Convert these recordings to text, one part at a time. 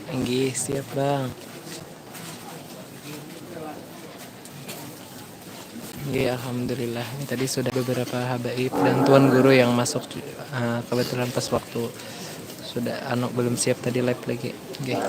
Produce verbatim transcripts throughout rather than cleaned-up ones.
Inggih, siap, Bang. Inggih, alhamdulillah. Ini tadi sudah beberapa habaib dan tuan guru yang masuk, eh, kebetulan pas waktu sudah, anu, belum siap tadi live lagi. Inggih.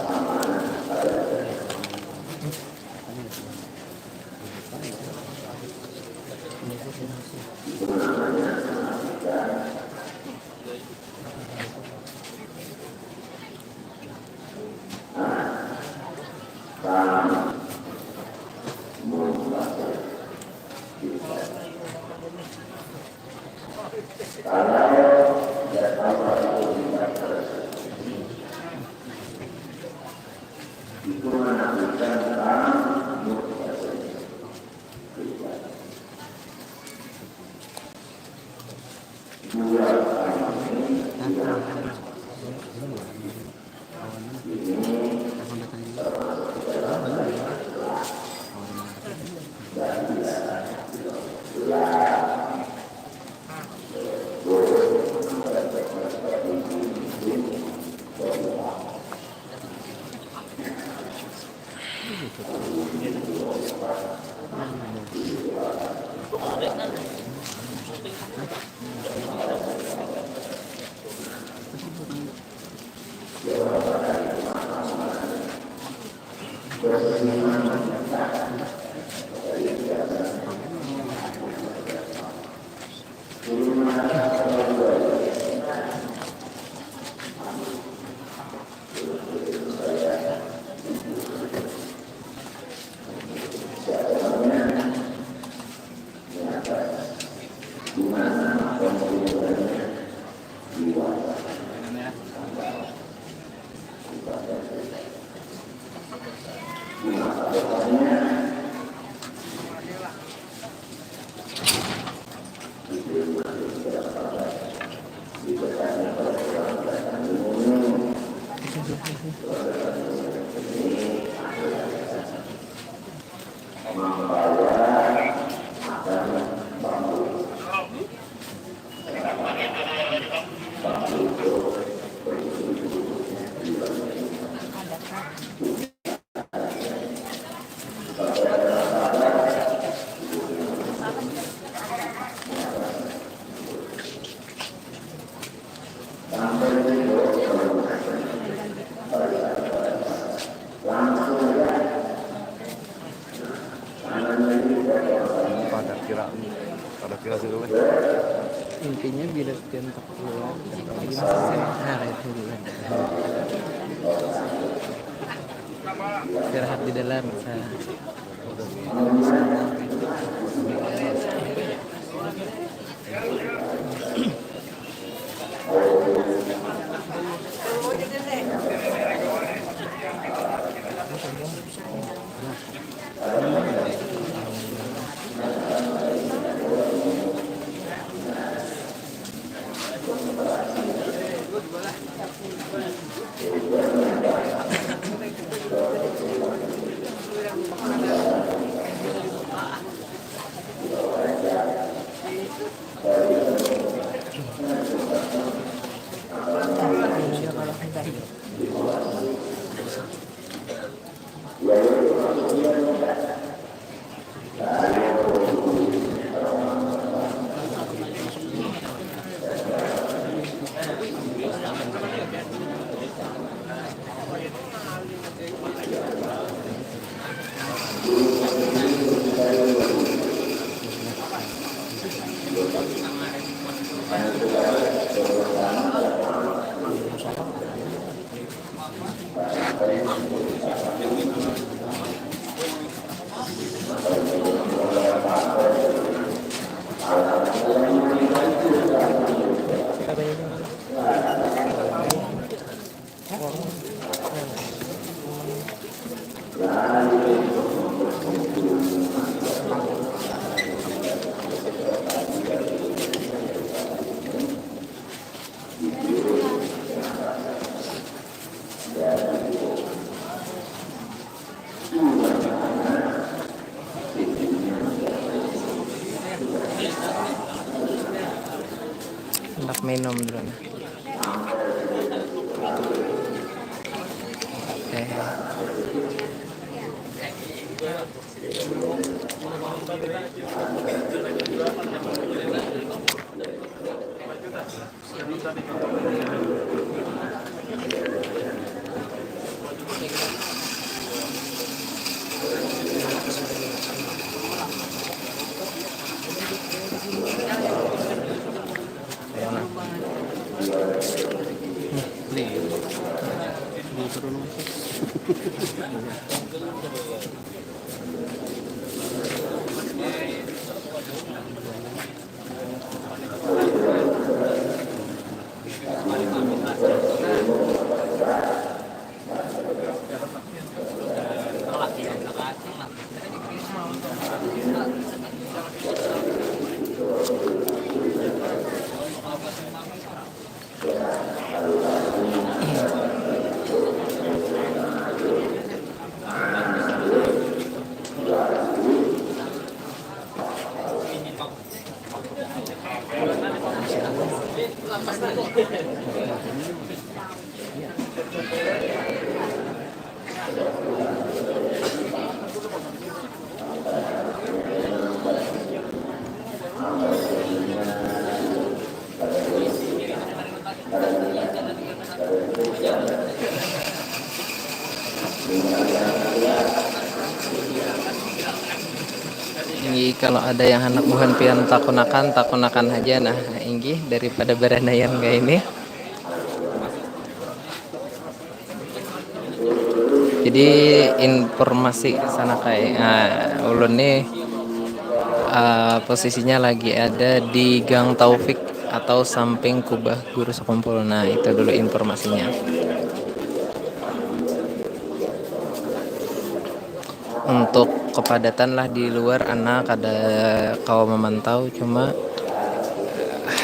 Pada kira, pada kira sih, weh. Intinya bila pian tekuat, nah, itu dulu. Istirahat di dalam, sa-, Handak minum dulu nah. Oke. Inggih, kalau ada yang handak buhan pian takunakan, takunakan haja nah, inggih, daripada baranaian kaya ini. Jadi, informasi sanak ai, ah, ulun nih, ah, posisinya lagi ada di Gang Taufik atau samping kubah guru sekumpul. Nah, itu dulu informasinya. Untuk kepadatan lah di luar, anak kada kawa memantau, cuma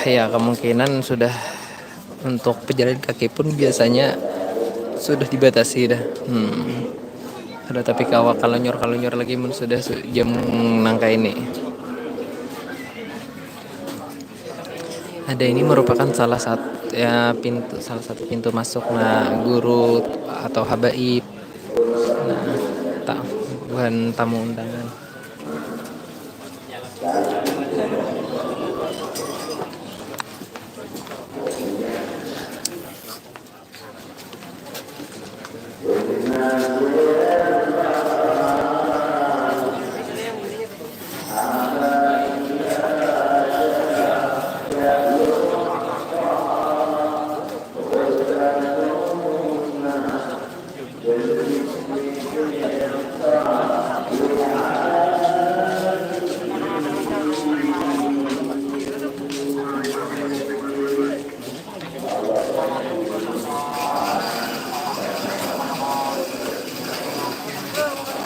ya kemungkinan sudah, untuk pejalan kaki pun biasanya sudah dibatasi dah. Hmm. Ada tapi kawa kalunyor-kalunyor lagi mun sudah su-, jam nang kaini. Ada ini merupakan salah satu, ya, pintu, salah satu pintu masuk, nah, guru atau habaib, nah, ta-, buhan tamu undangan.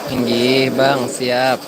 Inggih, Bang, siap.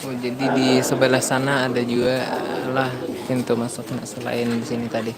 Jadi di sebelah sana ada juga lah pintu masuknya selain di sini tadi.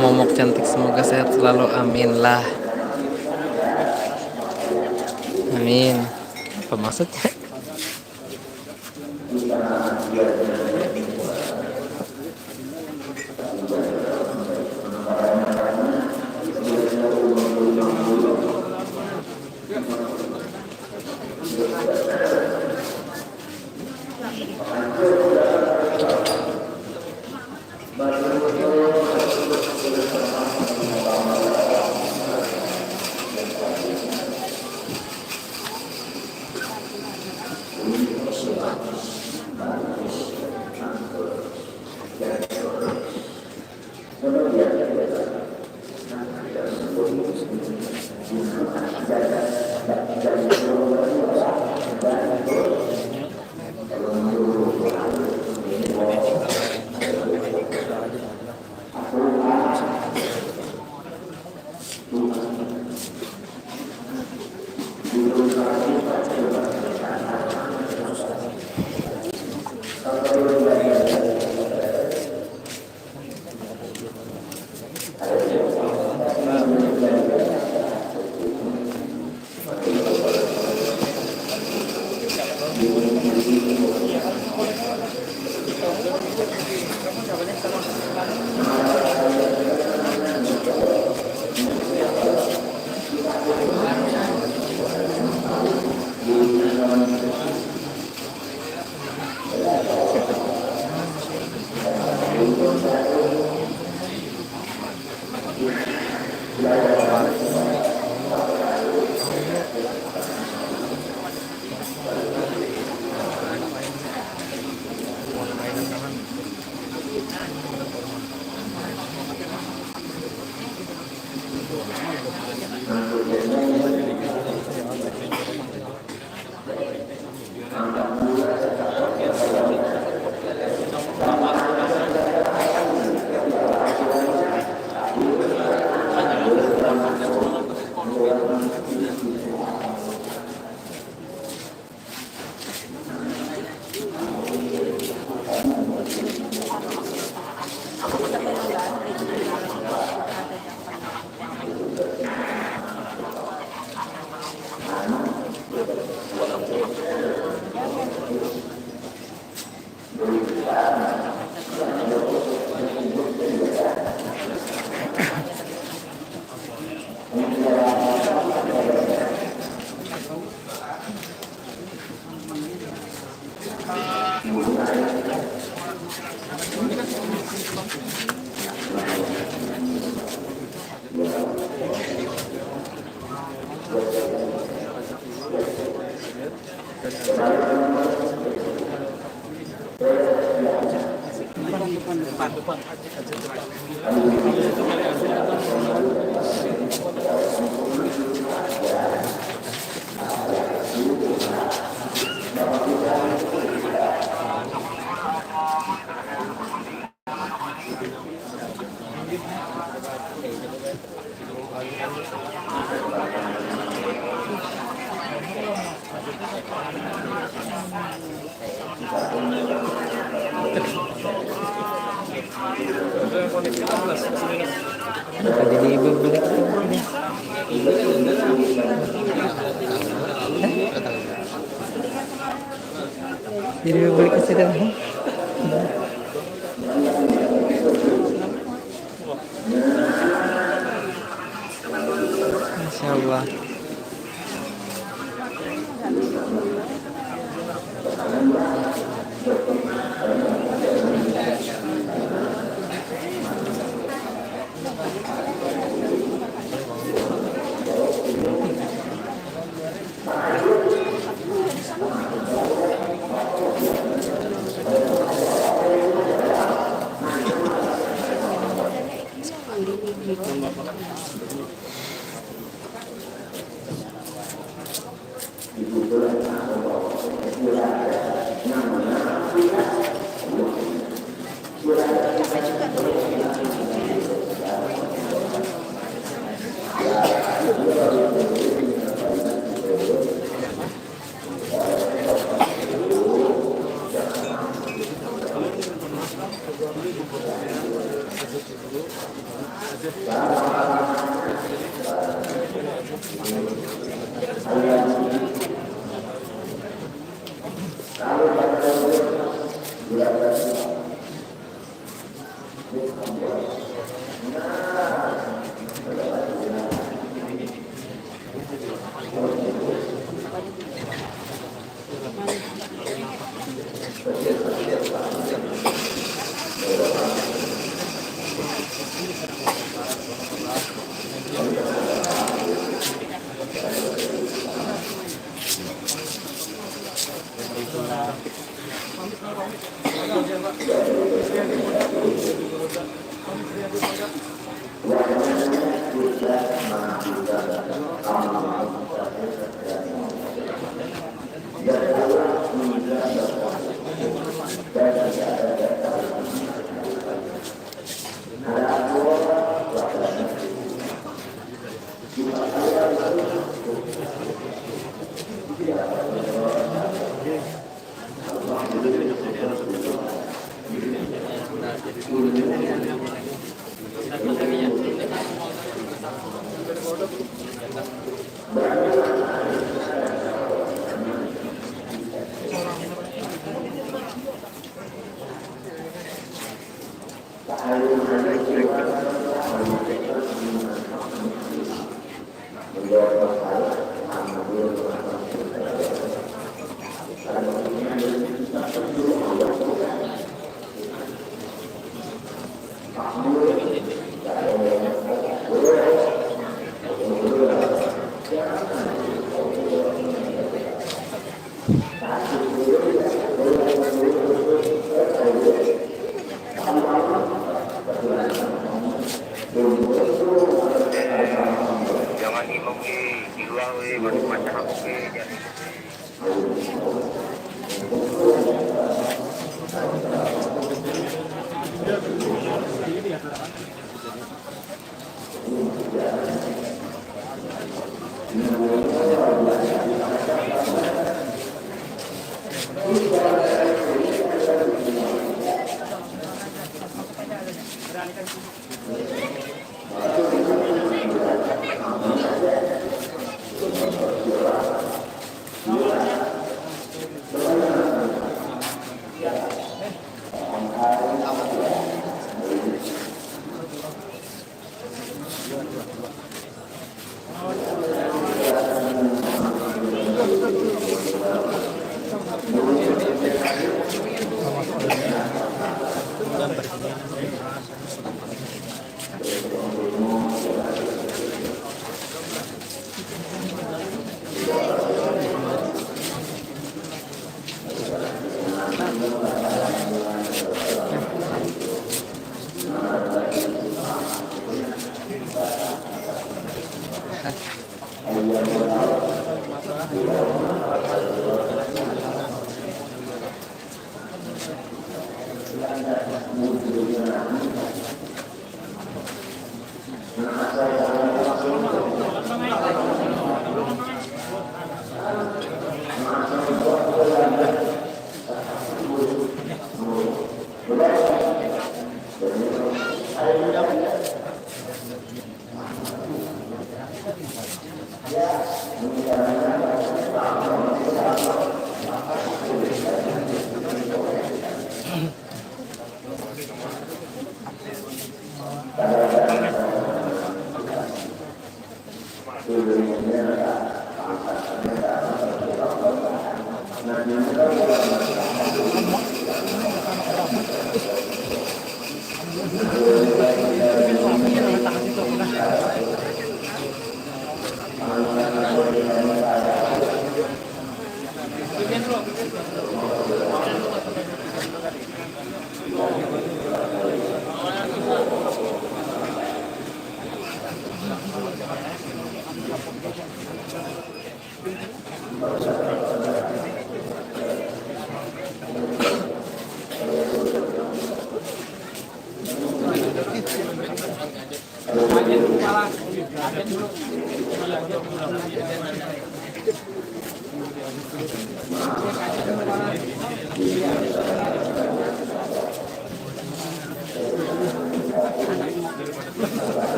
Momok cantik, semoga sehat selalu, amin lah. Amin. Apa maksudnya? Kenapa jadi ibu beli? Jadi ibu beli kasih dah. Masya Allah.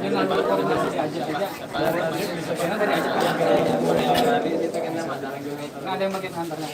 Ini lalu koordinasi aja aja. Ini ada yang bagian antarnya.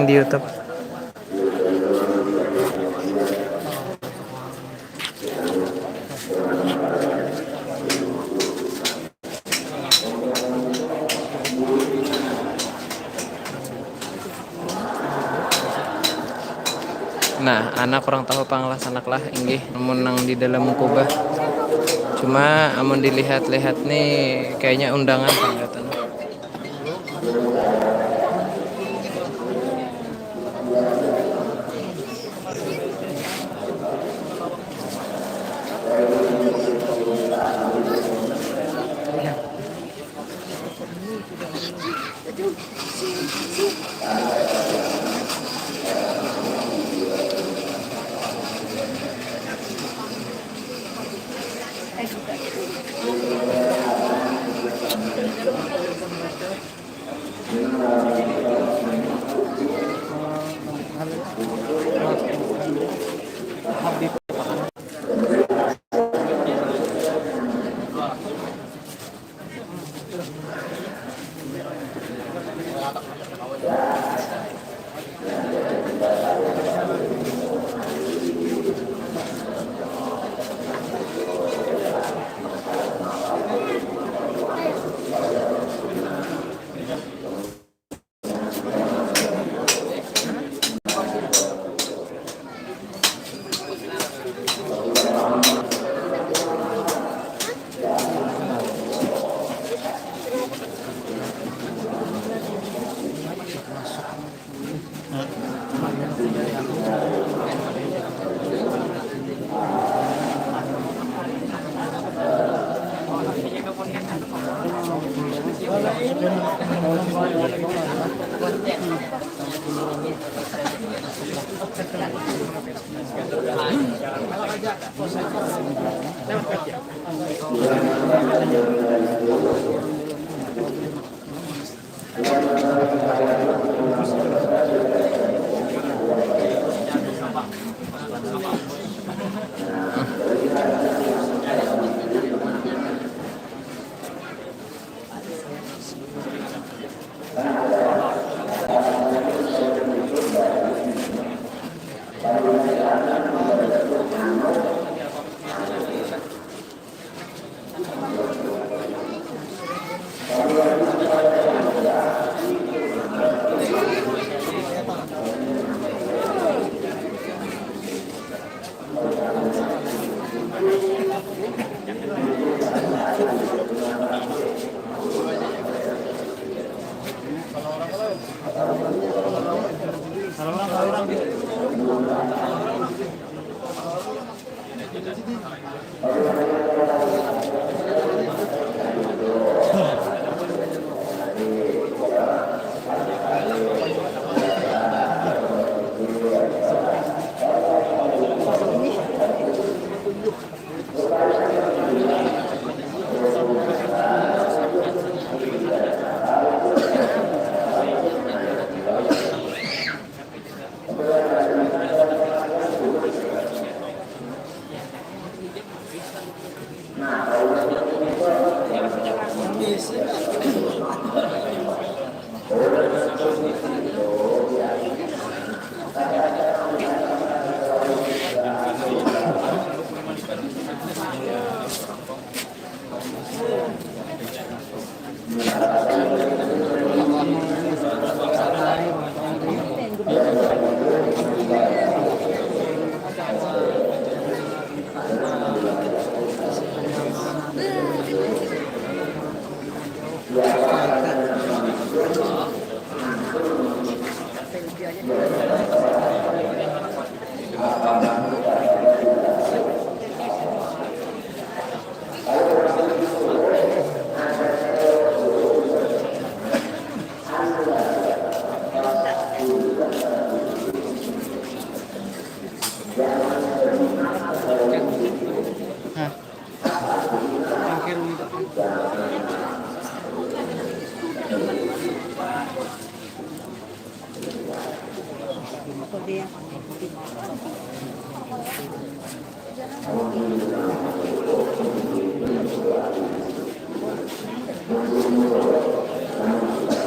di YouTube. Nah, anak kurang tahu pang lah sanak lah, inggih, amun nang di dalam kubah. Cuma amun dilihat-lihat nih, kayaknya undangan pang datang.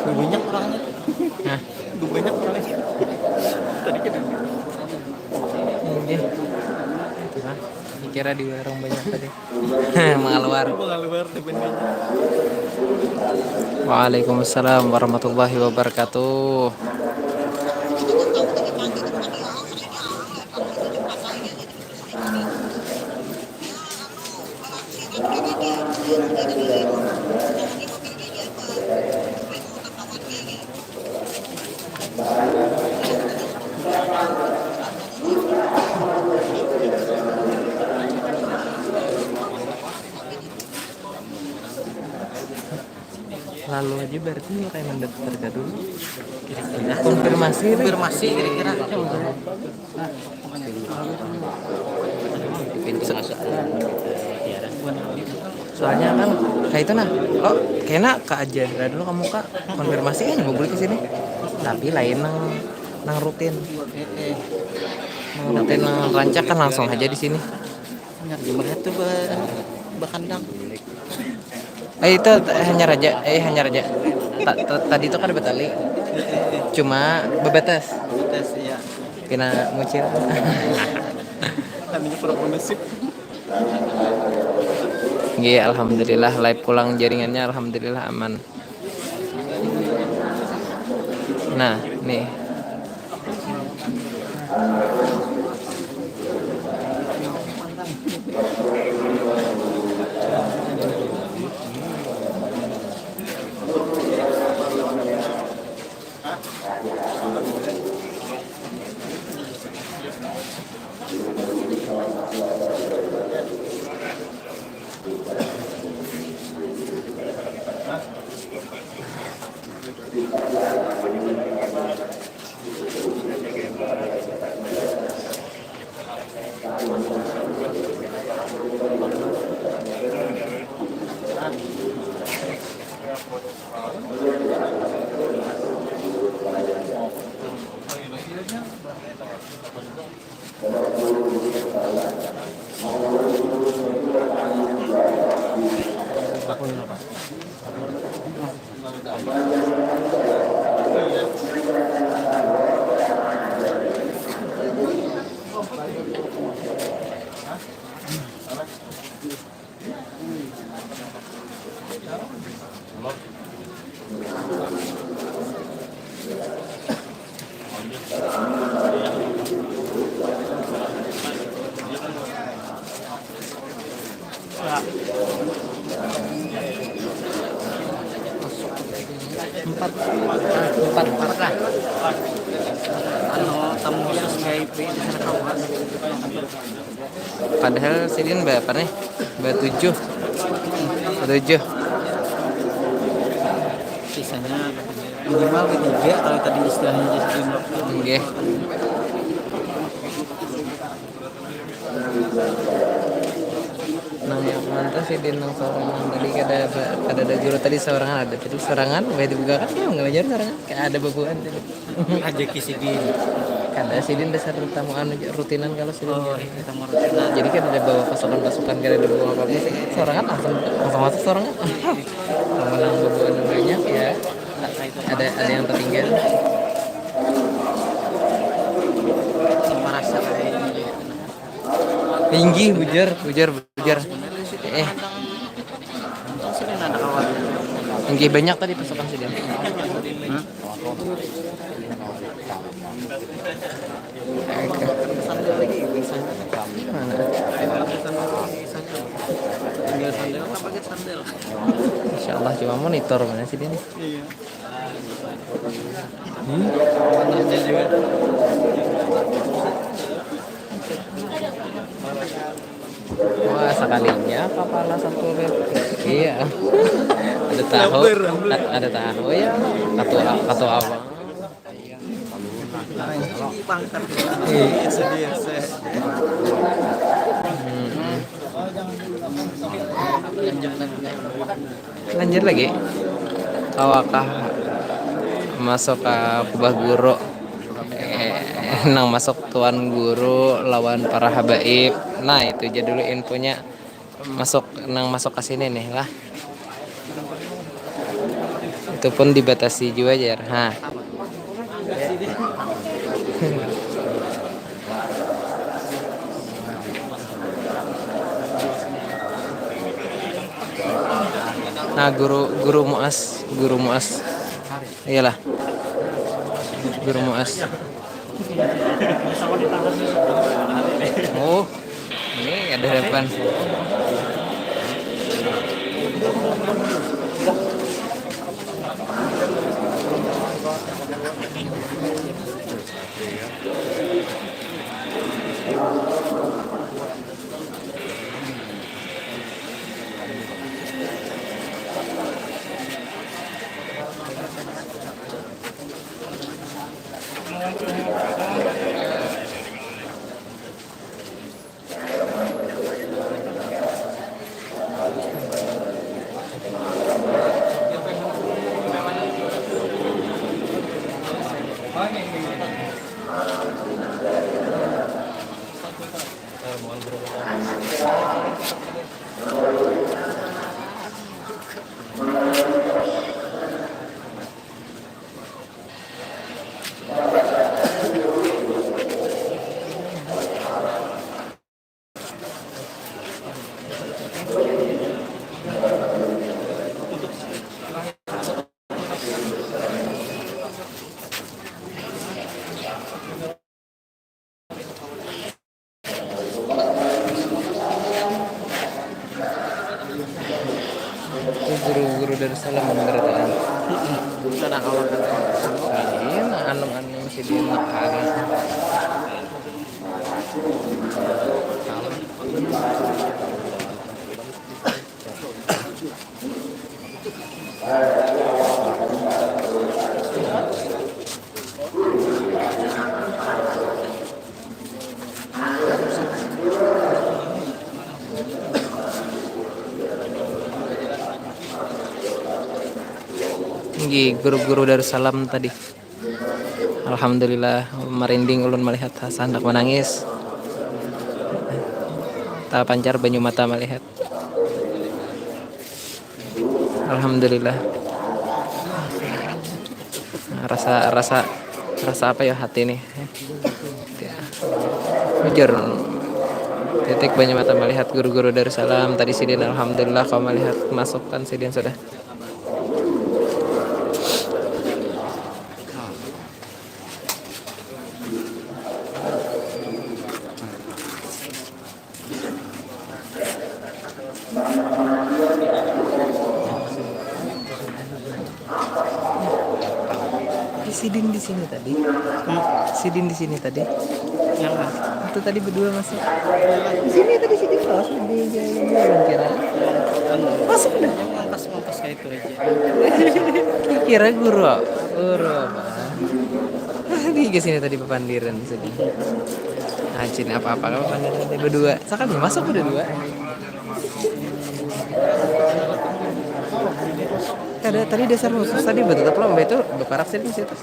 Banyak orangnya. Hah? Banyak orangnya. Kira di warung banyak tadi. Mengaluar. Mengaluar depan banyak. Waalaikumsalam warahmatullahi wabarakatuh. Lalu aja berarti nggak kayak mendaftar dulu. Kira-kira konfirmasi. Konfirmasi kira-kira. Di pintu masuk. Soalnya kan kayak itu nah, oh kena kak aja lah dulu kamu kak konfirmasi kan bubur ke sini, tapi lain nang nang rutin, nang rutin nang rancak kan langsung aja di sini. Ngerti banget tuh ba bakandang. Eh itu t- hanya raja, eh hanya raja. Ta- ta- tadi itu kan ada batali, cuma bebatas. Tes ya. Pina mucil. Tadinya pura-pura nasib. Nggih, alhamdulillah live pulang jaringannya, alhamdulillah aman. Nah, nih. Empat, empat, empat lah. Anu, tamu khusus V I P di sana kawan. Padahal sidin berapa nih? Bertujuh. Bertujuh. Sisanya minimal ketiga kalau tadi istilahnya di sidin. Nggih. Nang yang mantas sidin nang sorangan tadi kada ba- kada ada guru tadi sorangan ada tadi sorangan boleh dibuka kan ya mengajar sorangan kayak ada babuan tadi. Aja kisidin. Kada sidin dasar tamu anu ja- rutinan kalau sidin. Oh, iya, tamu rutinan. Jadi kada ada bawa pasukan-pasukan kada ada bawa apa-apa sih. Sorangan langsung langsung masuk sorangan. Kalau menang babuan banyak ya ada ada yang tertinggal. Merasa kayak ini. Tinggi bujur bujur bujur. Eh. Untung sini ada kawan. Tinggi banyak tadi pasukan sidin. Hmm? Sandal lagi biasanya. Mana? Sandal lagi, sandal. Tinggal sandal apa pakai sandal? Insya Allah cuma monitor mana sidin. Iya. Hmm? Wah, sekalinya kepala satu rep. Iya. Ada tahu. Lapar, lapar. A- Ada tahu ya. Ketua ketua abang. Iya. Hmm. Lanjut lagi. Awakah masuk ke kubah guru? Eh, nang masuk tuan guru lawan para habaib. Nah, itu aja dulu infonya. Masuk nang masuk ke sini nih lah. Itu pun dibatasi juga aja. Ha. Nah, guru guru Muas, guru Muas. Iyalah. Guru Muas. Oh, ini ada depan. Guru-guru Darussalam memberataan. Sana kawan. Ini anu anu masih di Mekah. Nggih, guru-guru Darussalam tadi. Alhamdulillah, merinding ulun melihat asa handak menangis. Tapancar banyu mata melihat. Alhamdulillah. Rasa rasa rasa apa ya hati nih? Bujur. Titik banyu mata melihat guru-guru Darussalam tadi sidin, alhamdulillah kau melihat masukan sidin sudah. Di sidin di sini tadi. Sidin di sini tadi. Yang mana? Itu tadi berdua masuk. Di sini tadi sidin pas di jalan kira. Masuk udah. Yang pas pas kayak itu aja. Kira guru apa? Guru apa? Di ke sini tadi papandiran sedih. Rajin apa-apa kalau papandiran tadi berdua. Sakali masuk udah dua. Kada tadi dasar khusus tadi betul lah itu beparak sih di situ.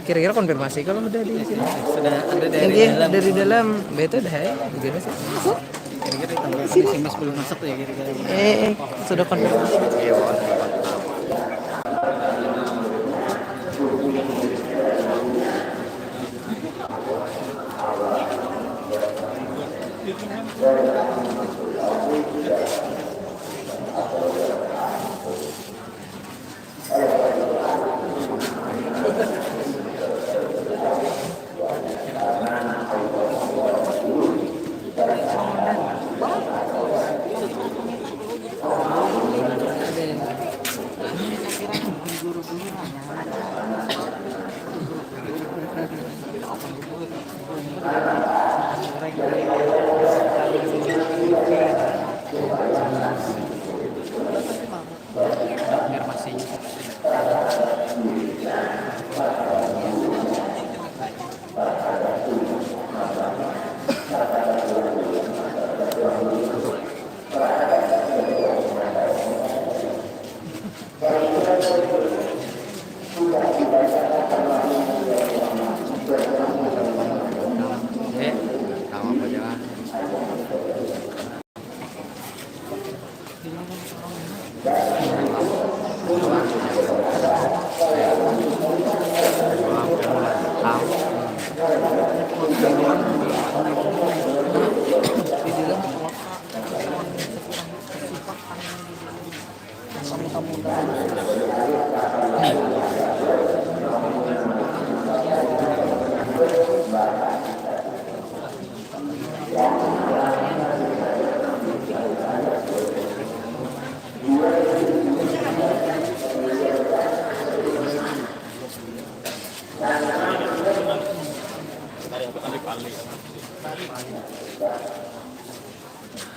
Kira-kira konfirmasi kalau udah di sini. Sudah ada dari Iya, dalam. Dari dalam. Betul dah ya. Gimana sih? Masuk. Kira-kira tambah Sini. S M S belum masuk ya kira-kira. Eh, eh, sudah konfirmasi.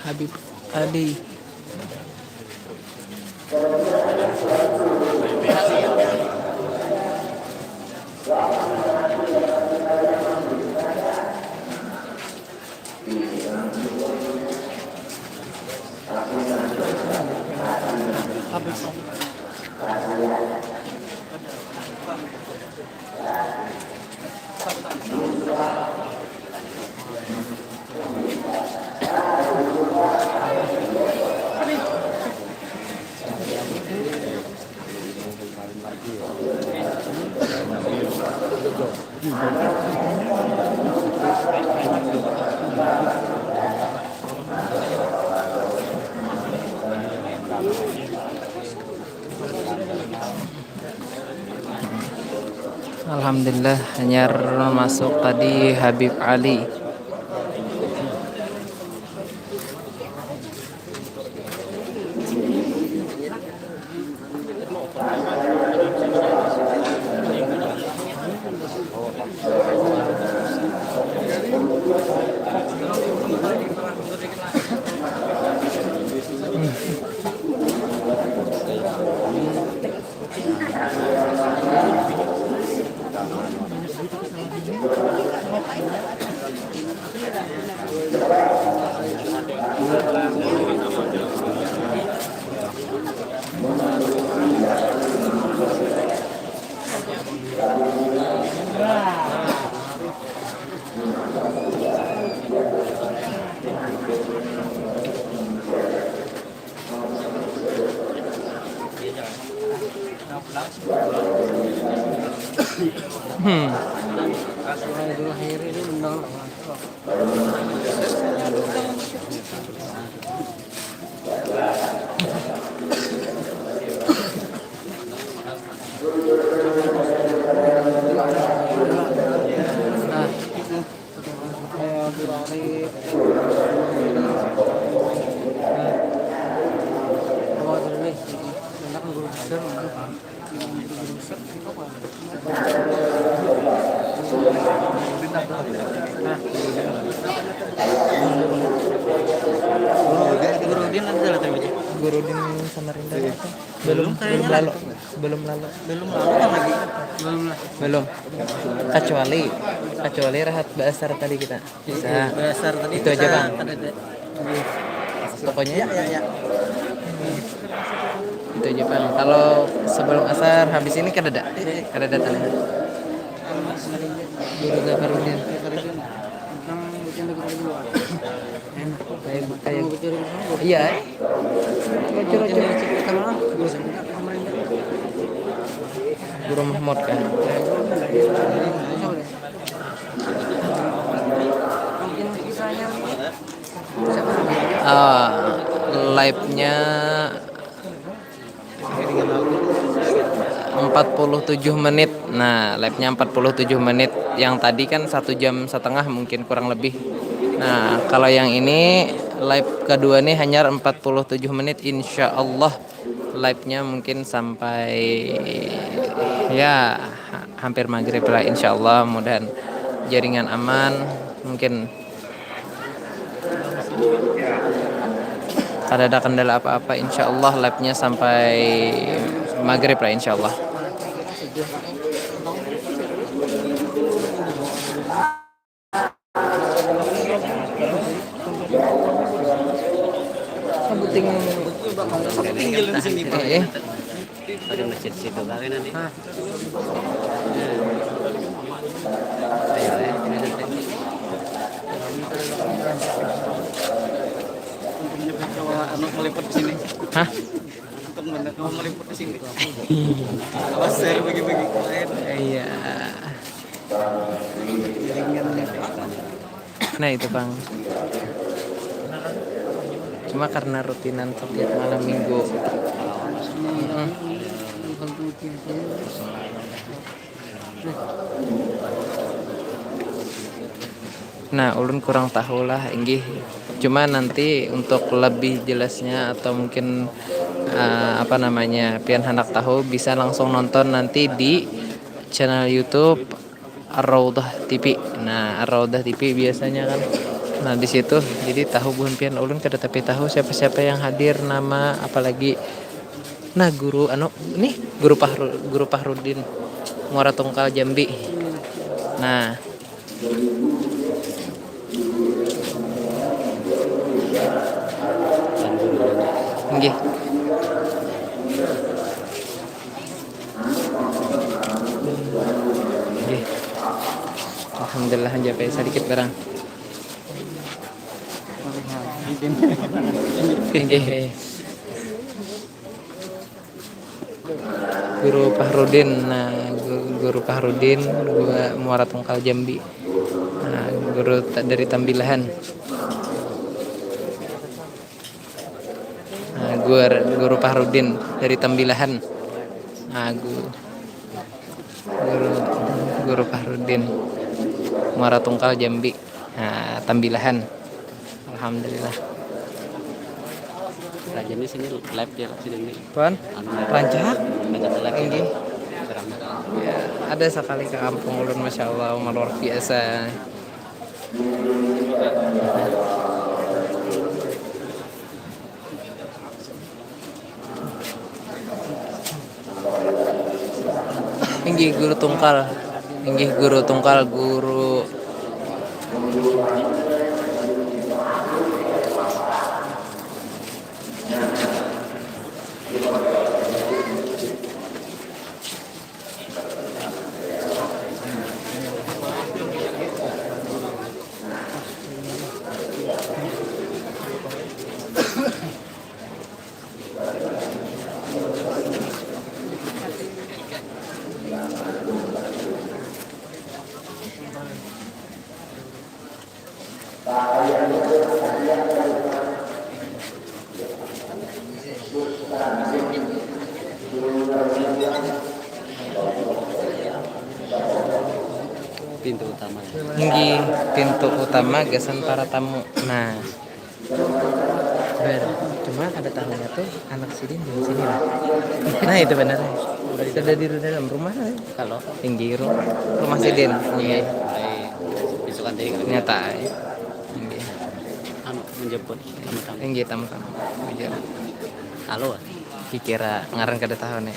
Habib Ali. Alhamdulillah, hanyar masuk tadi Habib Ali. Hmm. Guru Din ada lah tadi. Guru Din Samarinda. Belum, belum kayaknya lalu. Belum lalu. Belum lalu kan lagi. Belum lah. Belum. Kecuali, kecuali rahat baasar tadi kita. Bisa. Baasar tadi itu aja, Bang. Pokoknya ya, ya, ya. Itu aja, Bang. Kalau sebelum asar habis ini kada ada. Kada ada tadi. Guru Zafarudin. Nang bikin lagu-lagu. Enak. Kayak, kayak, iya, eh. Lucu, lucu. Guru Mahmud kan. Mungkin kisahnya siapa namanya? Ah, live-nya empat puluh tujuh menit. Nah, live-nya empat puluh tujuh menit. Yang tadi kan satu jam setengah mungkin kurang lebih. Nah, kalau yang ini live kedua nih hanya empat puluh tujuh menit. Insya Allah live-nya mungkin sampai, ya, ha-, hampir maghrib lah, insya Allah. Mudahan jaringan aman. Mungkin kada ada kendala apa-apa, insya Allah live-nya sampai maghrib lah, insya Allah. Sabuting. Tinggal di sini, Pak. Eh, eh. Ada masjid situ kali nanti. Hah? Ayo, eh, ini nanti. Anu meliput ke sini. Hah? Untuk mana? Mau meliput ke sini. Awas, saya bagi-bagi ke lain. Iya. Nah, itu, Bang. Cuma karena rutinan setiap malam minggu. Mm-mm. Nah, ulun kurang tahu lah, inggih. Cuma nanti untuk lebih jelasnya atau mungkin, eh, apa namanya, pian handak tahu, bisa langsung nonton nanti di channel YouTube Ar-Raudhah T V. Nah, Ar-Raudhah T V biasanya kan. Nah, di situ jadi tahu buhan pian, ulun kada tapi tahu siapa-siapa yang hadir, nama, apalagi, nah, guru anu nih, guru Pahru, guru Pahrudin, Muara Tungkal, Jambi. Nah, inggih. Inggih. Alhamdulillah, aja, Pak, sedikit barang. Inggih. Guru Pahrudin, nah, gu-, Guru Pahrudin, gua Muara Tungkal, Jambi. Nah, guru ta-, dari Tambilahan. Nah, gua Guru Pahrudin dari Tambilahan. Nah, gu-, guru, guru Pahrudin, Muara Tungkal, Jambi. Nah, Tambilahan. Alhamdulillah. Raja ini sini live ya, live sini. Tuan, anu, rancak. Rancak live. Inggih. Ramai. Ya, ada sekali ke kampung ulun, masya Allah, luar biasa. Inggih, Guru Tungkal. Inggih, Guru Tungkal, guru. Pintu utama. Inggih, pintu utama gasan para tamu. Nah, ber, cuma kada tahunya tuh anak sidin di sini lah. Nah, itu benar. Sudah di dalam rumah lah. Kalau tinggi ru-, rumah sidin. Iya. Mulai isukan tadi kalau nyata, ya. Inggih. Anu, menjemput tamu-tamu. Inggih, tamu-tamu. Bujur. Halo. Kikira ngaran kada tahu nih.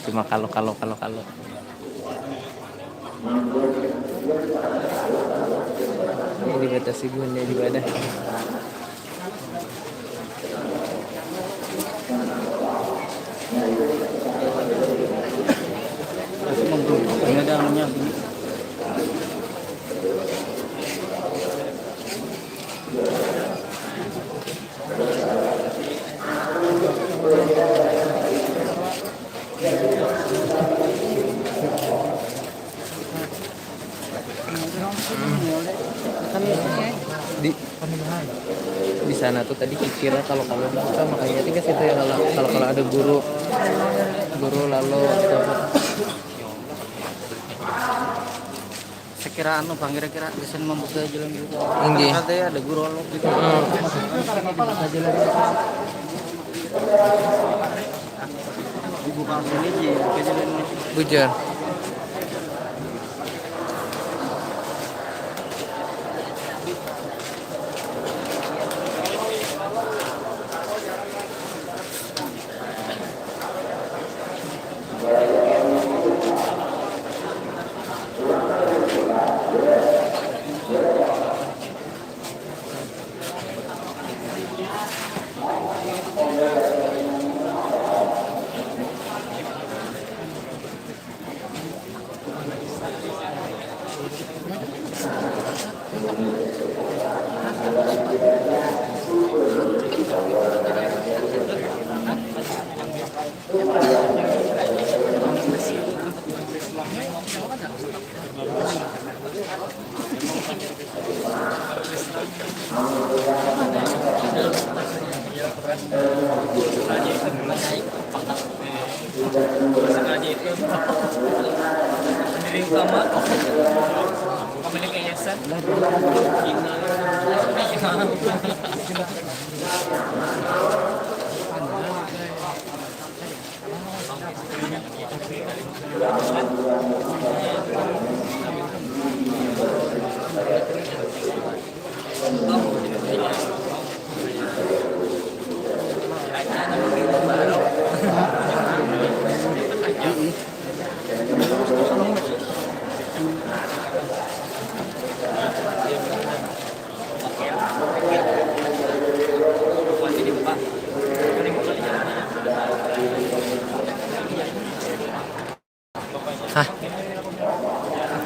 Cuma kalau, kalau, kalau, kalau. Ini dibatasi guna juga dah. Ini ada anunya. Di, di sana tuh tadi kikira kalau, kalau dibuka, makanya tiga situ ya, kalau, kalau, kalau ada guru, guru lalu sekira anu, Bang, kira-kira bisa membuka jalan gitu. Inggih. Kan ada ya, ada guru lo gitu. Hmm. Buka jalan. Dibuka sini aja, buka jalan. Bujur. Pendiri utama, pemilik yayasan.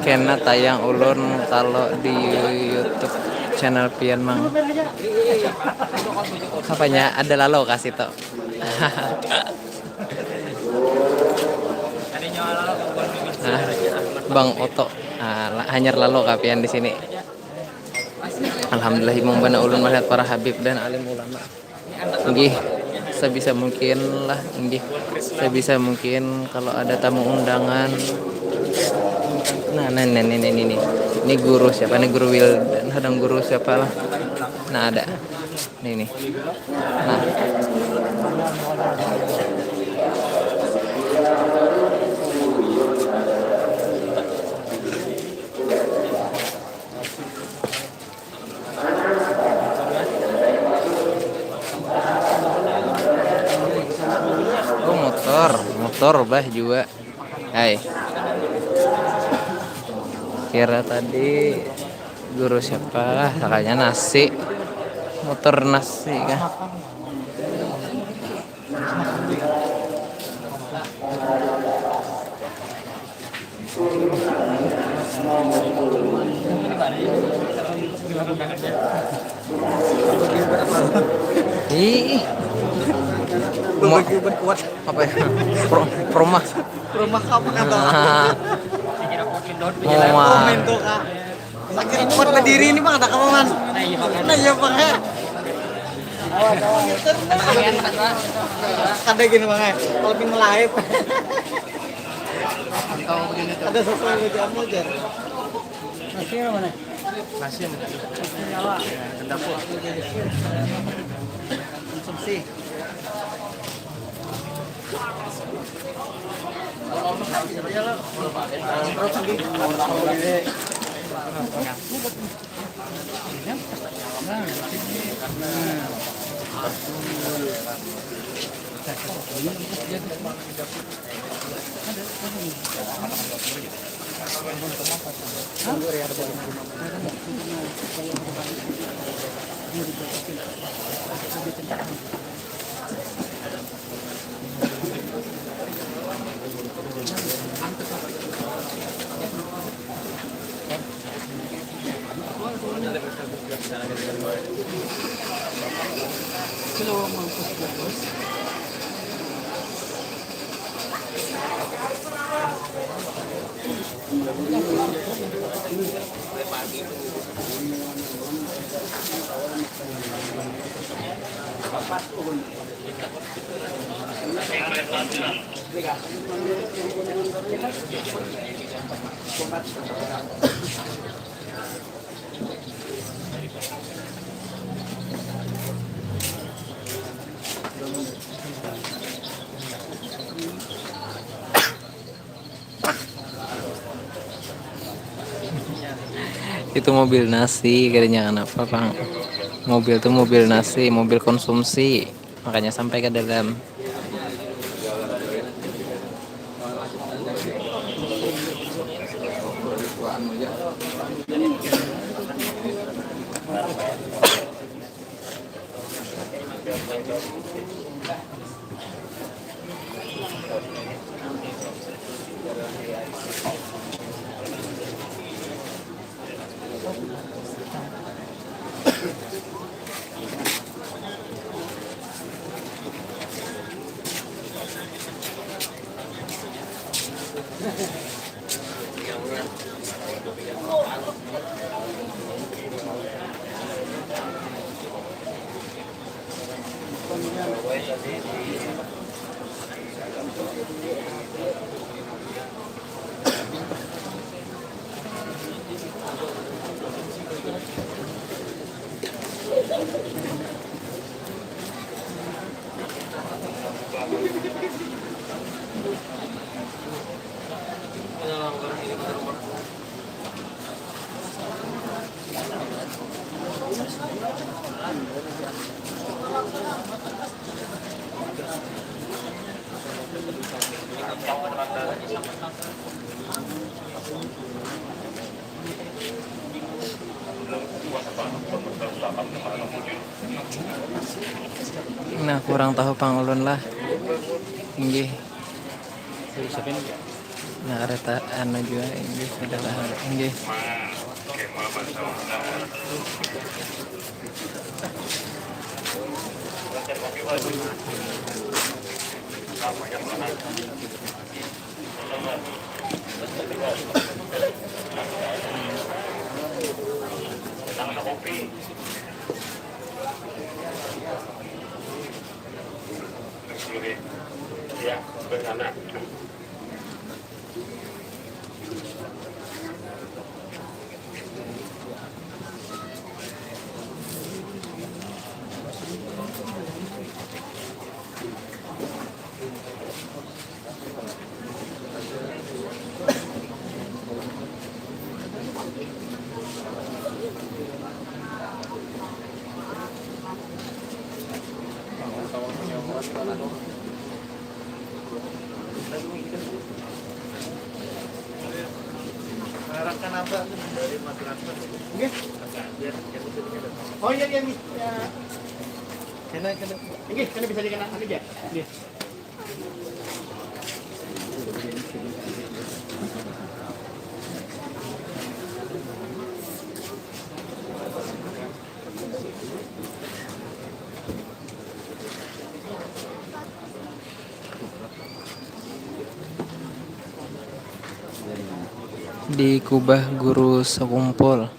Kena tayang ulun kalau di YouTube channel pian, Mang. Apanya? Ada lalo kasih to. Nah, Bang Oto. Nah, la- hanyar lalo kapian di sini. Alhamdulillah, imung bana ulun melihat para habib dan alim ulama. Nggih, sebisa mungkin lah, nggih. Sebisa mungkin kalau ada tamu undangan. Nah, nah, nah, ini, ini, ini. Ini guru siapa? Ini guru Wildan, kadang guru siapa lah. Nah, ada. Ini, ini. Nah. Oh, motor, motor bah jua. Hai. Kira tadi guru siapa? Sakanya nasi. Motor nasi kah? Ih. Mau kuat apa ya? Pro, promah. Promah apa kata? Mau mah. Sakit kuat berdiri ini, Bang, ada kawan. Nah, iya, Bang, ya. Kada gini, Bang, ya. Kalau pin live. Ada sesuai baju amal, Jar. Nasi mana? Nasi yang ada. Nasi nyawa. Ya, dapur. Konsumsi. Itu mobil nasi, katanya kenapa, Bang? Mobil tuh mobil nasi, mobil konsumsi. Makanya sampai ke dalam. Nah, kurang tahu pang ulun lah. Inggih. Siapa ini? Nah, kereta anu juga, inggih, sudah lah, inggih. Arahkan apa dari madrasah? Nggih. Oh iya, iya, nggih. Ya. Kena, kena. Nggih, kena bisa dikena. Nggih. Dikubah guru sakumpul.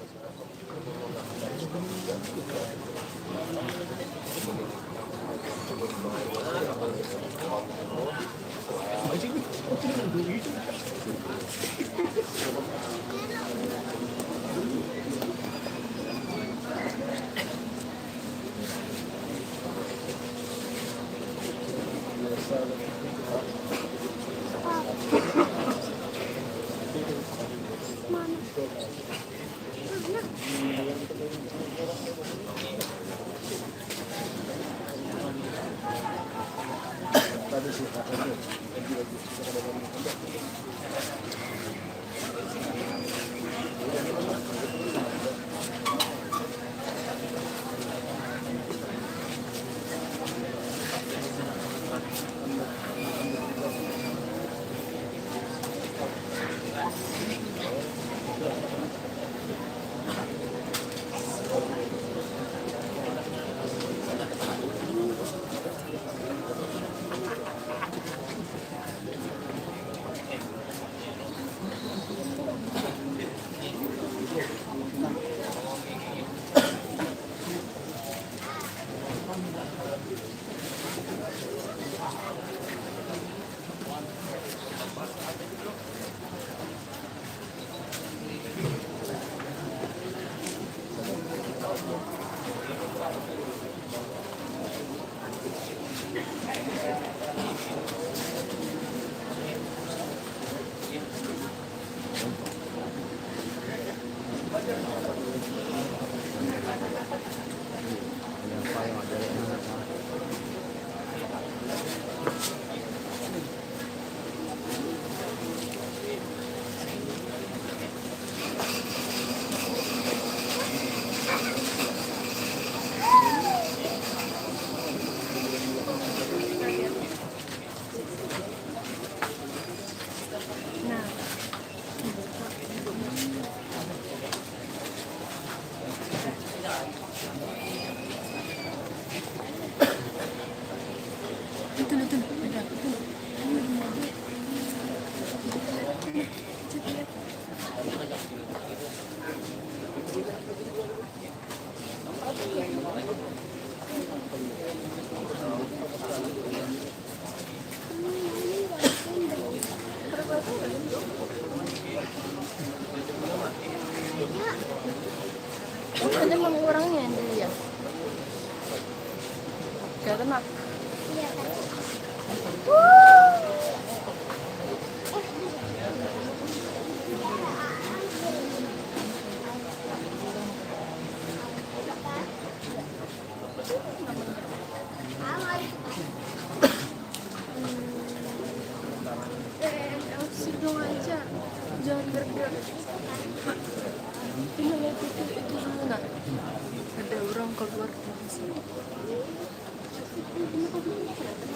Ada mang orangnya dulu ya. Kelihatan, Mak? Sidung aja, jangan bergerak. Ini lihat itu, itu dulu, nah. Ada orang keluar dari sini. Ini kok belum kelihatan?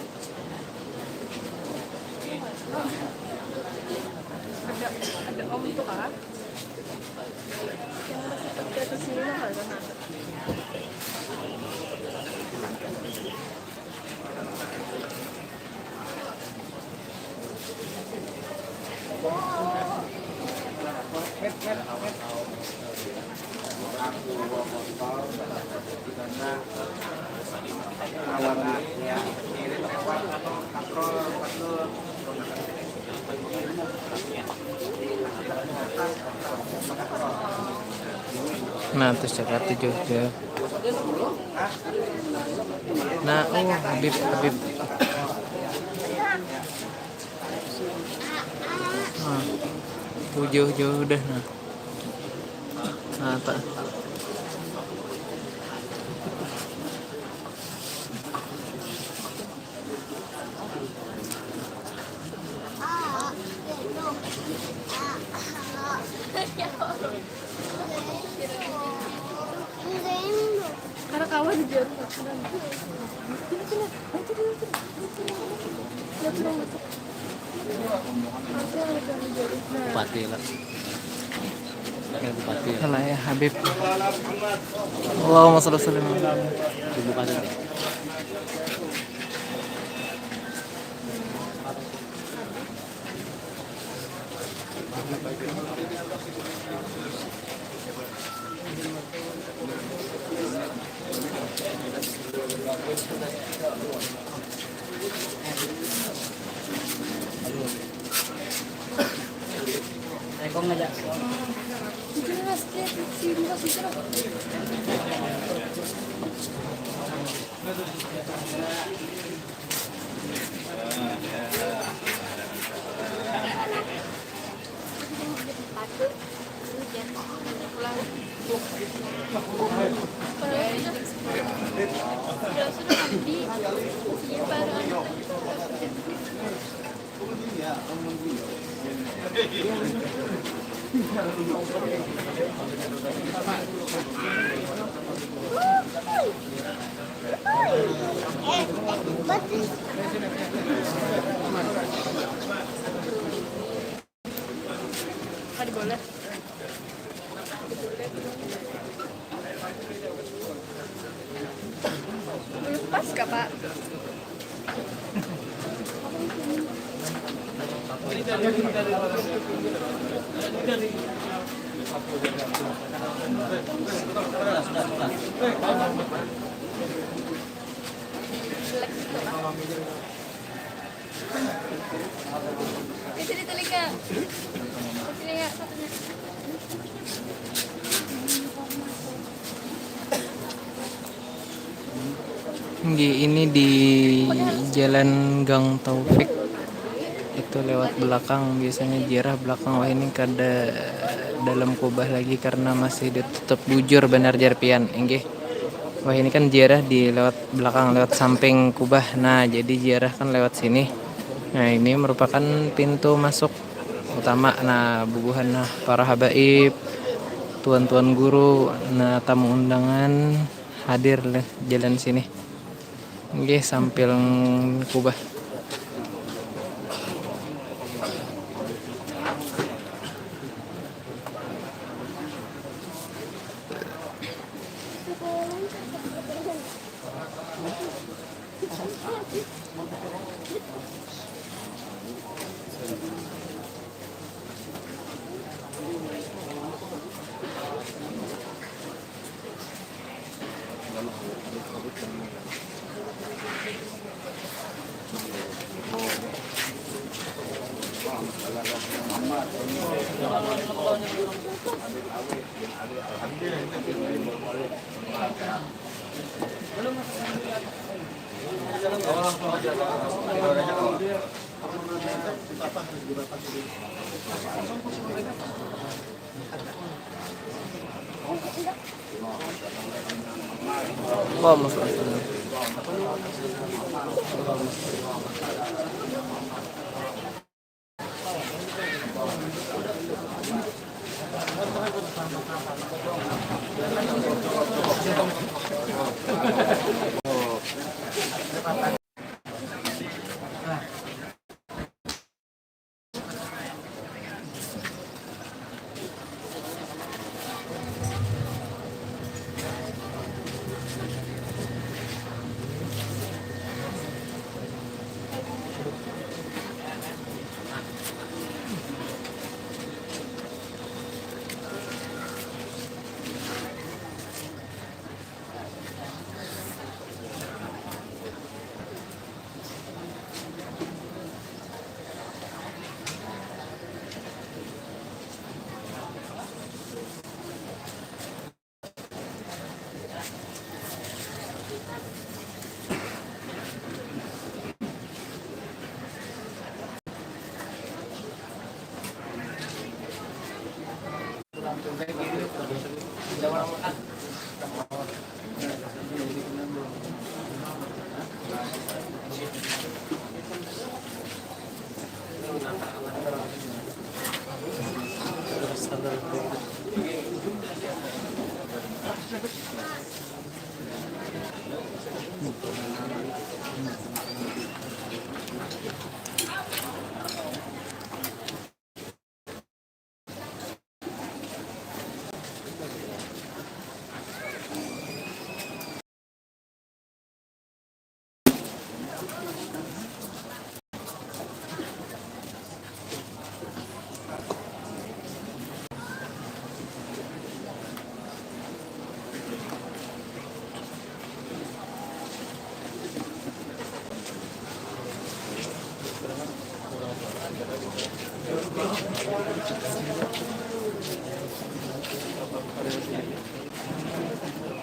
Nah, terus cakap tujuh jauh. Nah, oh, Habib, Habib. Nah, jauh-jauh dah, nah. Nah, tak. Karena kawan di jarum. Sini, sini. Bantu dulu, sini. Lihat dulu, masuk. Bupati lah. Ya, Bupati. Salah ya, Habib. Allahumma shalli wa sallim. Bupati. Kada boleh. Lepas kah, Pak? Di sini telinga. Telinga satunya. Nggih, ini di Jalan Gang Taufik. Itu lewat belakang, biasanya ziarah belakang. Wah, ini kada dalam kubah lagi karena masih ditutup. Bujur banar jar pian, inggih. Wah, ini kan ziarah di lewat belakang, lewat samping kubah. Nah, jadi ziarah kan lewat sini. Nah, ini merupakan pintu masuk utama. Nah, bubuhan, nah, para habaib, tuan-tuan guru, nah, tamu undangan hadir leh jalan sini. Nggih, samping kubah. Allahumma shalli ala Muhammad.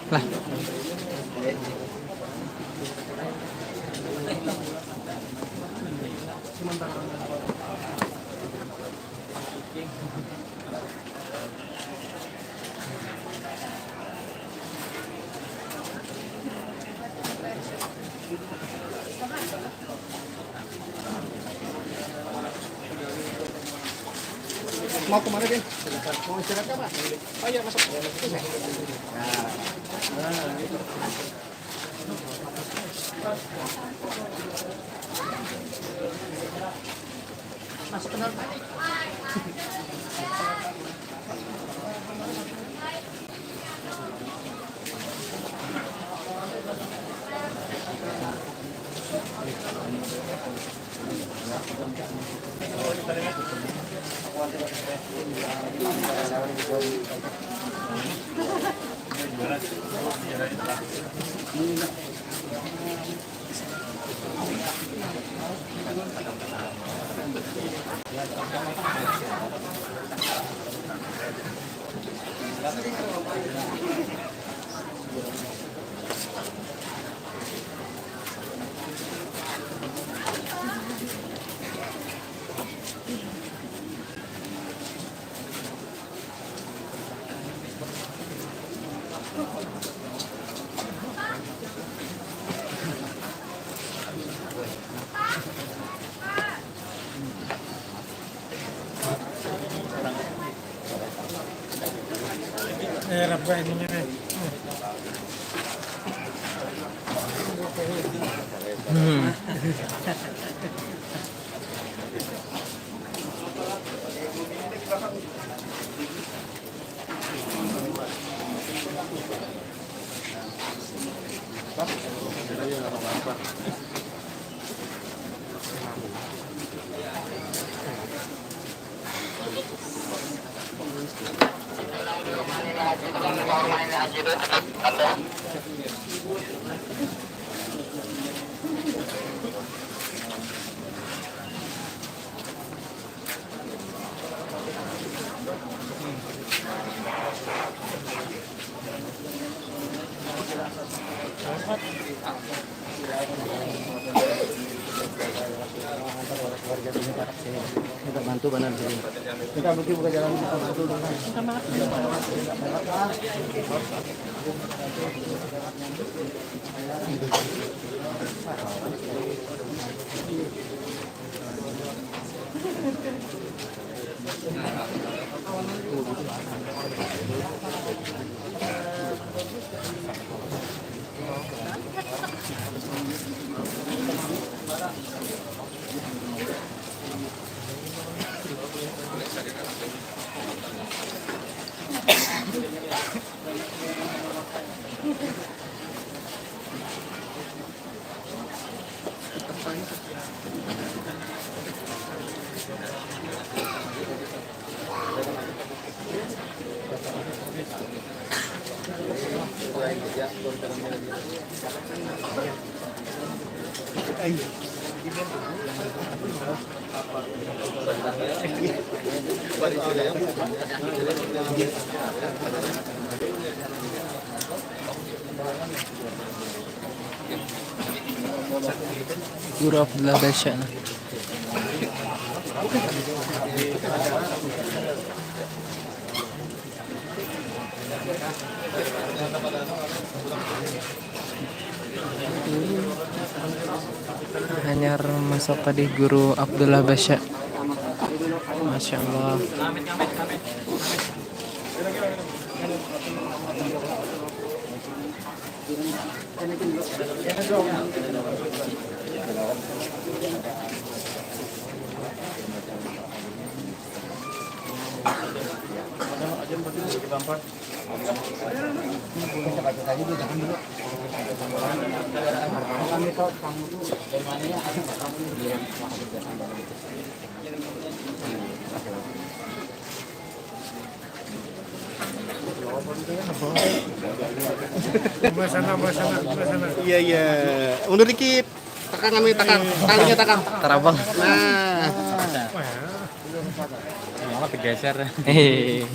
Lah. Mau kemana, Din? Mau istirahat apa? Oh iya, masuk. Nah. Masuk ke dalam tadi. Eh, raba ininya, eh. Hmm. Kita bantu banar sini. Kita mungkin buka jalan, kita bantu dong. Minta maaf. Guru Abdullah Basya nah. Anyar masuk tadi Guru Abdullah Basya. Masya Allah. Iya, iya. Mundur dikit. Takang kami, takang. Talinya takang. Tarabang. Nah. Malah tergeser. Hehehe.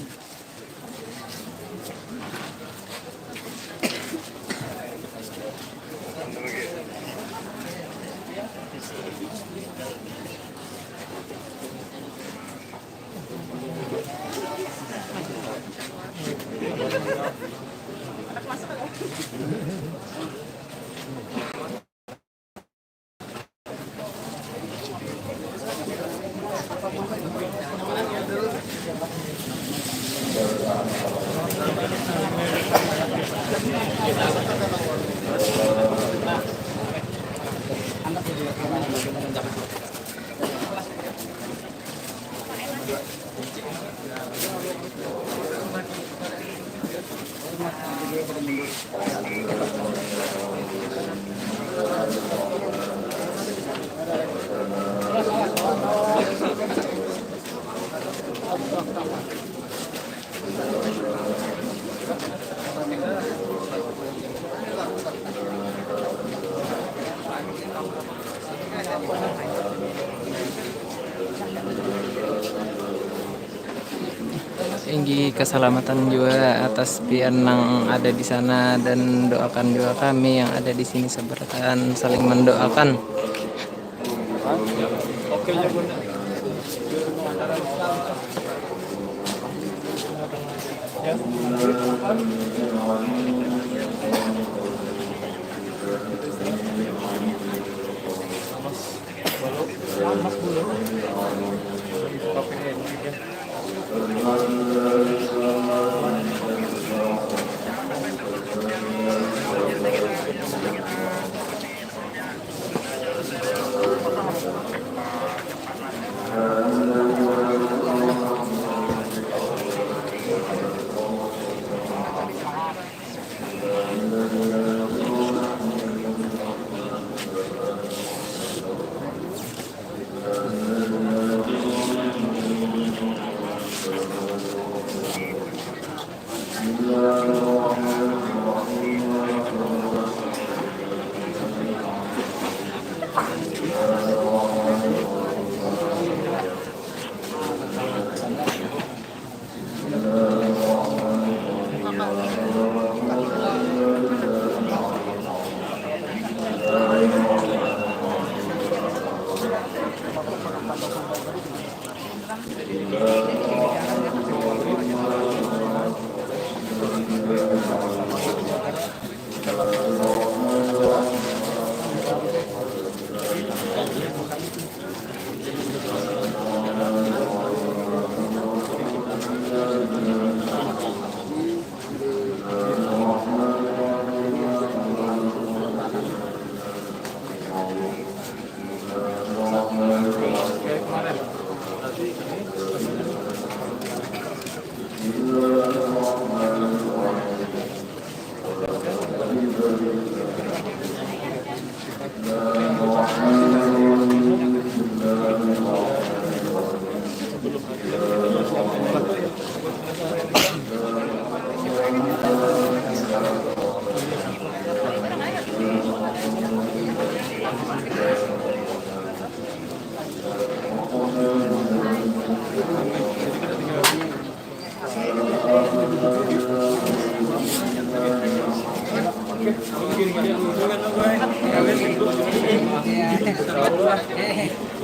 Inggi keselamatan jua atas pian nang ada di sana, dan doakan jua kami yang ada di sini sabarataan saling mendoakan.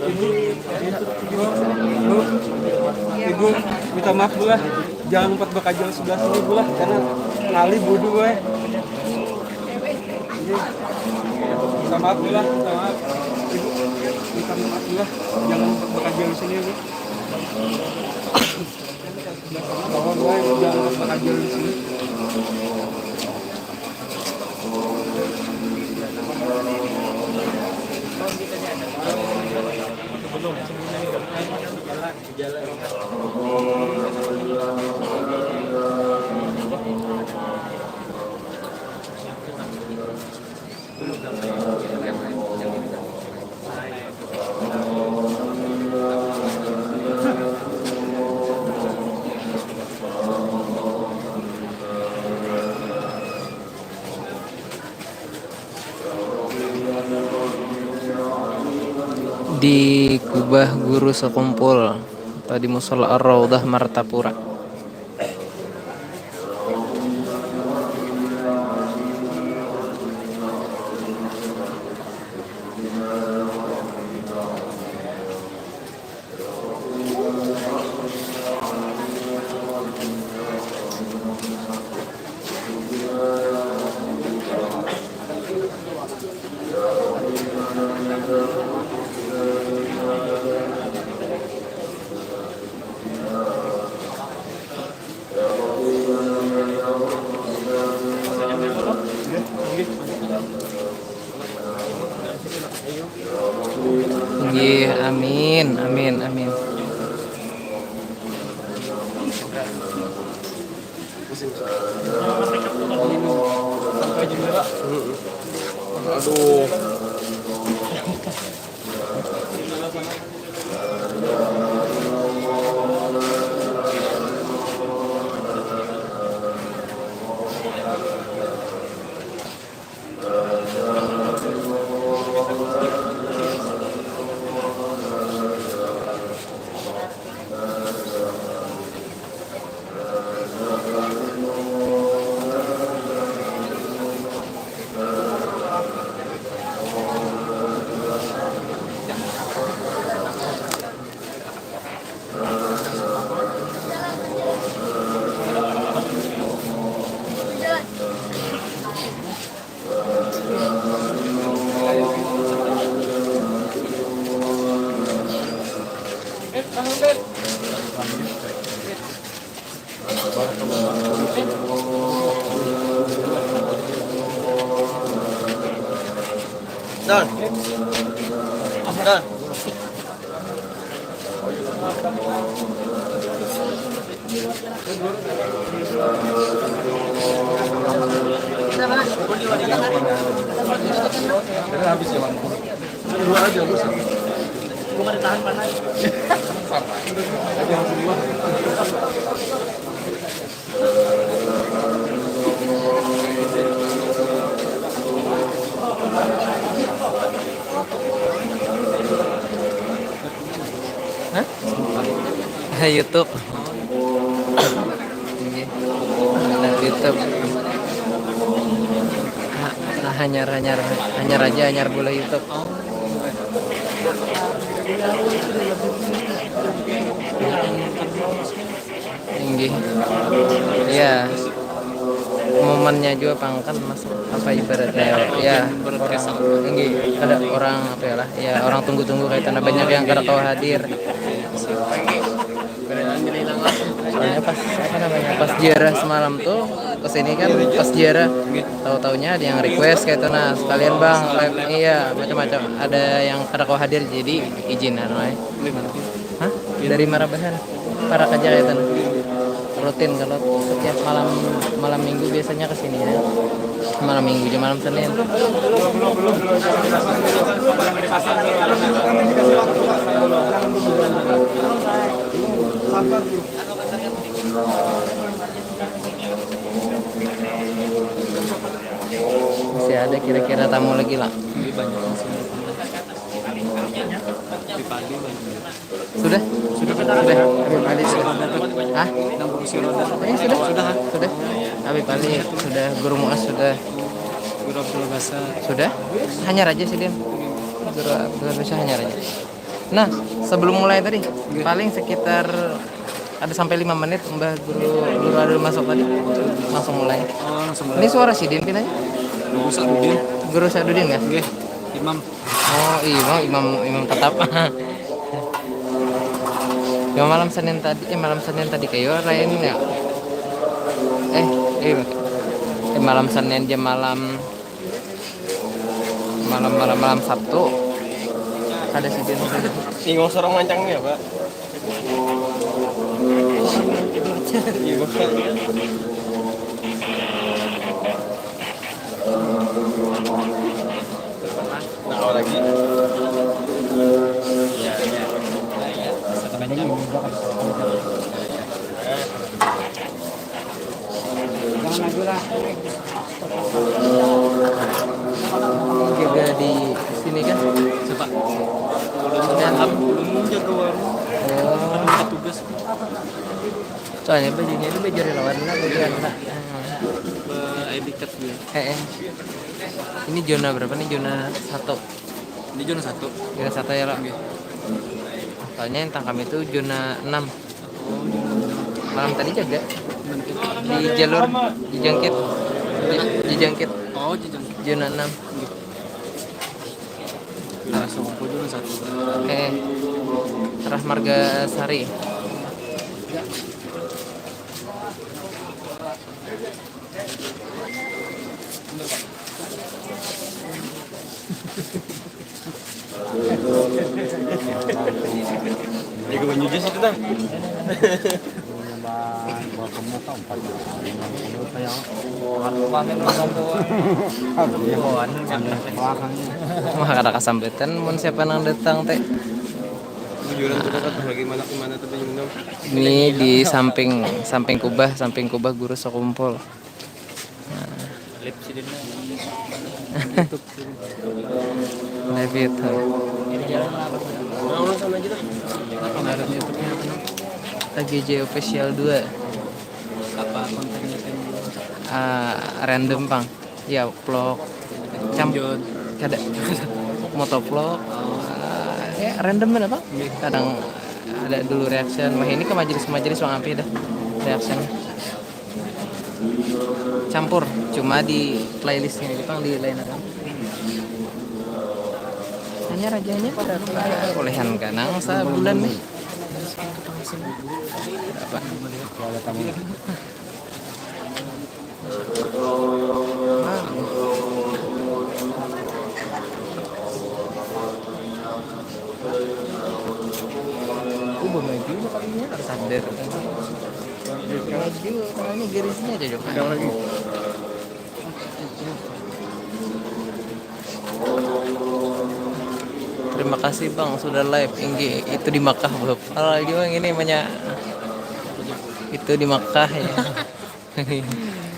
Ibu, ibu, ibu, minta maaf bu lah, jangan lupa bakajal sebelah sini bu lah, karena ngalih budu gue. Minta maaf bu lah, minta maaf. Ibu. Minta maaf lah, jangan lupa bekerja di sini ya. Bahwa gue jangan lupa bekerja di sini. Di kubah guru sekumpul atau di musola Ar-Raudhah Martapura. Nggih, amin, amin, amin. Aduh. Done. Done. Hah? YouTube. Iya. YouTube. Ha-, hanyar, hanyar, hanyar aja, hanyar bola YouTube. Inggih. Ya. Momennya juga pang kan, Mas. Apa ibaratnya, ya, orang, inggih, kada orang, apa ya lah, ya, orang tunggu-tunggu kayak, karena banyak yang kada kawa hadir. Soalnya pas, apa namanya, pas ziarah semalam tuh, kesini kan pas ziarah, tahu-taunya ada yang request kayak itu, nah, sekalian, Bang, live, iya, macam-macam, ada yang kada kawa hadir, jadi izinan wae. Hah? Dari Marabahan. Parak aja kayak itu. Rutin kalau setiap malam, malam minggu biasanya kesini ya. Malam minggu aja, malam Senin. Masih ada kira-kira tamu lagi lah? Lebih banyak yang sini. Di Padi banyak. Sudah? Sudah, sudah. Habib Ali sudah. Hah? Nang berusia roda. Eh, sudah? Sudah, ah. Sudah. Habib Ali sudah, Guru Muas sudah. Guru Abdul Basar. Sudah? Hanyar aja sih, Din. Guru Abdul Basar hanyar aja. Nah, sebelum mulai tadi, paling sekitar ada sampai lima menit, Mbah Guru, Guru Adul masuk tadi. Langsung mulai. Oh, langsung mulai. Ini suara sidin pinanya? Guru Sadudin. Guru Sadudin ya? Nggih. Imam. Oh, imam, imam, imam tetap. Ya, malam Senin tadi, eh, malam Senin tadi kayu lain ya. Eh, eh, eh, malam Senin jam malam, malam, malam, malam Sabtu. Ada si Din. Ingos orang mancang ya, Pak. Iya, Pak. Nah, kalau lagi. Jangan lagi lah. Juga di sini kan? Siapa? Belum jaga warung. Oh. Ada petugas. Soalnya bajunya itu baju relawan lah, baju anak. Be-, I D card dia. Eh, eh. Ini zona berapa nih? Zona satu. Ini zona satu. Zona satu ya, Lak? Iya. Soalnya yang tangkam itu zona enam. Malam tadi jaga di jalur Jijangkit. Ji-, Jijangkit. Oh, Jijangkit. Zona enam. Iya. Langsung aku zona satu. Eh, Arah Marga Sari. Jaga banyu jas itu, Tang. Wah, kada kasampitan mun siapa nang datang, teh. Bujuran tu, Kak, lagi mana, ke mana tadi minum? Ini di samping, samping kubah, samping kubah guru sekumpul. Nah. Live sidin. YouTube. Live YouTube. Nah, orang sana aja dah. Apa ngaran YouTube-nya apa nih? A G J Official dua. Apa kontennya? Ah, random, pang. Ya, vlog. Cam-, kada. Motovlog. Ah, ya, random aja, pang. Iya. Kadang ada dulu reaction. Wah, ini ke majelis-majelis, pang, api dah. Reaction. Campur, cuma di playlist ini, pang, di lain apa. Hanya rajanya pada olehan ganang sabulan nih. Berapa? Oh, bemaju kalinya, harus sadar. Baju, tangannya garisnya ada dong. Ada lagi. Terima kasih, Bang, sudah live. Inggih, itu di Makkah, Bro. Kalau lagi, Bang, ini banyak. Itu di Makkah, ya.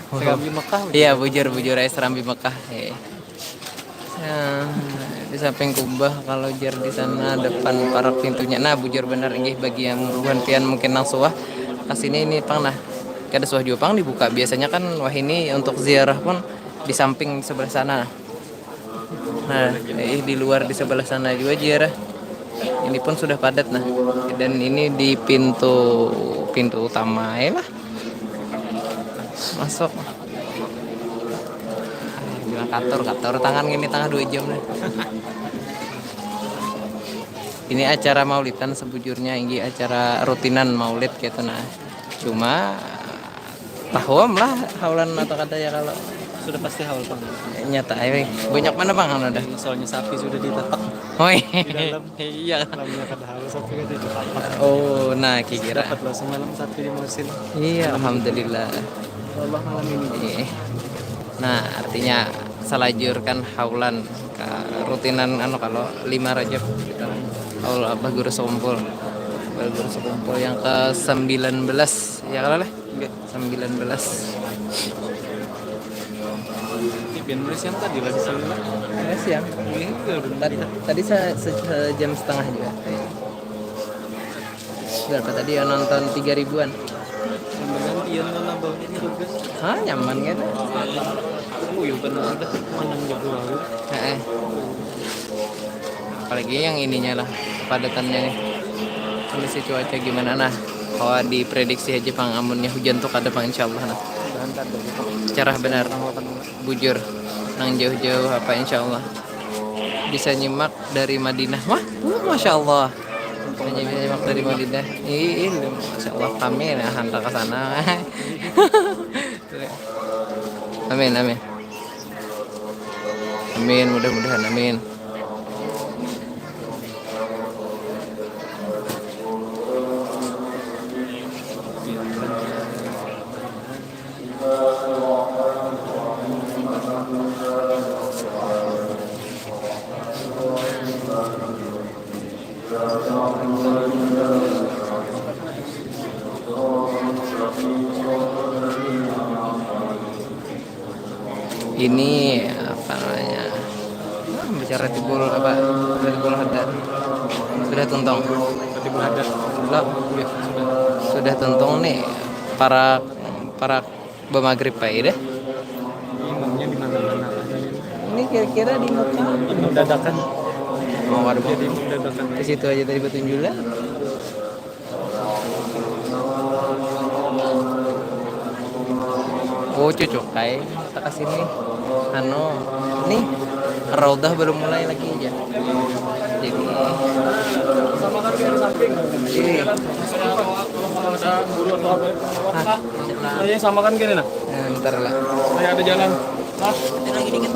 Serambi Makkah, iya, bujur, bujur, eh, Serambi Makkah, eh. Ya, di samping kubah, kalau jar di sana depan parak pintunya. Nah, bujur benar, inggih, bagi yang buhan pian mungkin nang suah ke sini, ini pang, nah. Kada suah jua pang dibuka. Biasanya kan wahini untuk ziarah pun di samping sebelah sana. Nah, eh, di luar di sebelah sana juga ziarah. Ini pun sudah padat, nah. Dan ini di pintu, pintu utama, ya lah. Masuk. Bilang katur, katur tangan gini tengah dua jam nih. Ini acara maulidan sebujurnya, ini acara rutinan maulid gitu, nah. Cuma tahuam lah haulan atau kada ya kalau. Sudah pasti haul, pang. Nyata, eh, banyak mana, pang, anu dah. Soalnya sapi sudah ditatak. Oh, iya. Di dalam. Iya. Lamunnya kada haul, sapi kada ditatak. Oh, nah, kira. Dapat lah semalam sapi di Musil. Iya, alhamdulillah. Allah malam ini. Iya. Nah, artinya salajur kan haulan ka rutinan, anu, kalau lima Rajab kita haul Abah Guru Sekumpul. Abah Guru Sekumpul yang ke sembilan belas, ya kalau lah? Enggak. Sembilan belas. Ini pian mulai siang tadi lah di sini lah. Mulai siang. Ini udah. Tadi, tadi se-, se-, sejam setengah juga. Berapa tadi ya nonton? Tiga ribuan. Sambil gantian lah, nambah ini tugas. Hah, nyaman kan? Oh, iya, benar sudah. Menang jago lalu. Heeh. Apalagi yang ininya lah, padatannya nih. Kondisi cuaca gimana, nah? Kawa diprediksi aja, pang, amunnya hujan tuh kada, pang, insyaallah, nah. Cerah benar. Bujur. Nang jauh-jauh apa, insyaallah. Bisa nyimak dari Madinah. Wah, uh, Masya Allah. Hanya bisa nyimak dari Madinah. Ih, ih, Masya Allah, kami nah hantar ke sana. Amin, amin. Amin, mudah-mudahan, amin. Ini apa namanya? Bicara tibul apa? Tibul haddad. Sudah tuntung. Tibul haddad. Lo, iya, sudah. Sudah tuntung nih para para bemagrib pai deh. Imamnya di mana-mana. Ini kira-kira di muka. Imam dadakan. Oh, ada. Jadi imam dadakan. Ke situ aja tadi betunjulan. Oh, cucuk kai. Kita ke sini. Anu, nih, Raudhah belum mulai lagi aja. Jadi, ini. Nah, sama kan gini nah. Nah, ntar lah. Saya ada jalan. Nah, lagi dikit.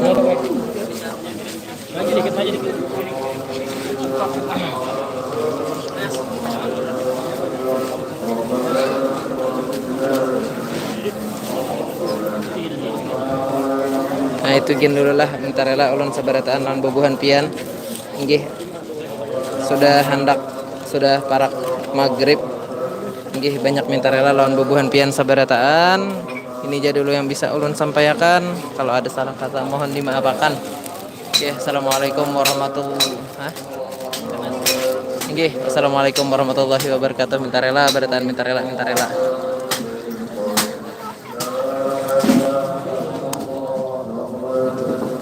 Nah, itu gin dulu lah, minta rela ulun sabarataan lawan bubuhan pian. Inggih. Sudah handak, sudah parak magrib. Inggih, banyak minta rela lawan bubuhan pian sabarataan. Ini aja dulu yang bisa ulun sampaiakan. Kalau ada salah kata mohon dimaafakan. Oke, assalamualaikum warahmatullahi, hah? Inggih, assalamualaikum warahmatullahi wabarakatuh. Minta rela, barataan minta rela, minta rela.